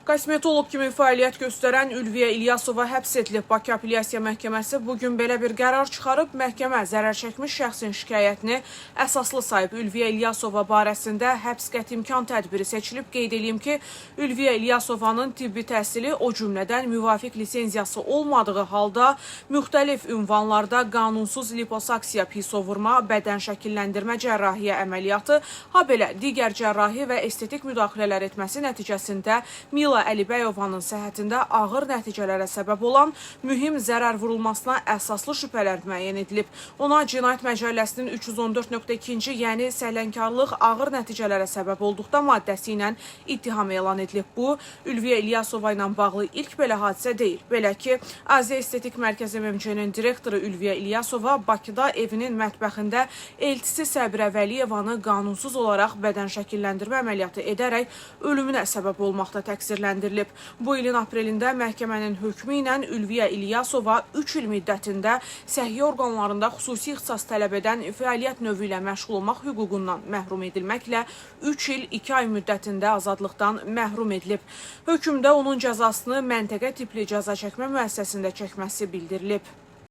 Kosmetoloq kimi fəaliyyət göstərən Ülviyə İlyasova həbs edilib. Bakı Apellyasiya Məhkəməsi bu gün belə bir qərar çıxarıb. Məhkəmə zərər çəkmiş şəxsin şikayətini əsaslı sayıb. Ülviyə İlyasova barəsində həbs qəti imkan tədbiri seçilib. Qeyd eləyim ki, Ülviyə İlyasovanın tibbi təhsili, o cümlədən müvafiq lisenziyası olmadığı halda müxtəlif ünvanlarda qanunsuz liposaksiya, pisovurma, bədən şəkilləndirmə cərrahiyyə əməliyyatı, habelə digər cərrahi və estetik müdaxilələr etməsi nəticəsində Mila Əlibəyovanın səhhətində ağır nəticələrə səbəb olan mühüm zərər vurulmasına əsaslı şübhələr müəyyən edilib. Ona Cinayət Məcəlləsinin 314.2-ci, yəni səhlənkarlıq ağır nəticələrə səbəb olduqda maddəsi ilə ittiham elan edilib. Bu, Ülviyə İlyasova ilə bağlı ilk belə hadisə deyil. Belə ki, Aziya Estetik Mərkəzi MMC-nin direktoru Ülviyə İlyasova Bakıda evinin mətbəxində eltisi Səbirə Vəliyevanı qanunsuz olaraq bədən şəkilləndirmə əməliyyatı edərək ölümünə səbəb olmaqda təqsirləndirilib. Bu ilin aprelində məhkəmənin hökmü ilə Ülviyə İlyasova 3 il müddətində səhiyyə orqanlarında xüsusi ixtisas tələb edən fəaliyyət növü ilə məşğul olmaq hüququndan məhrum edilməklə 3 il 2 ay müddətində azadlıqdan məhrum edilib. Hökmdə onun cəzasını məntəqə tipli cəzaçəkmə müəssisəsində çəkməsi bildirilib.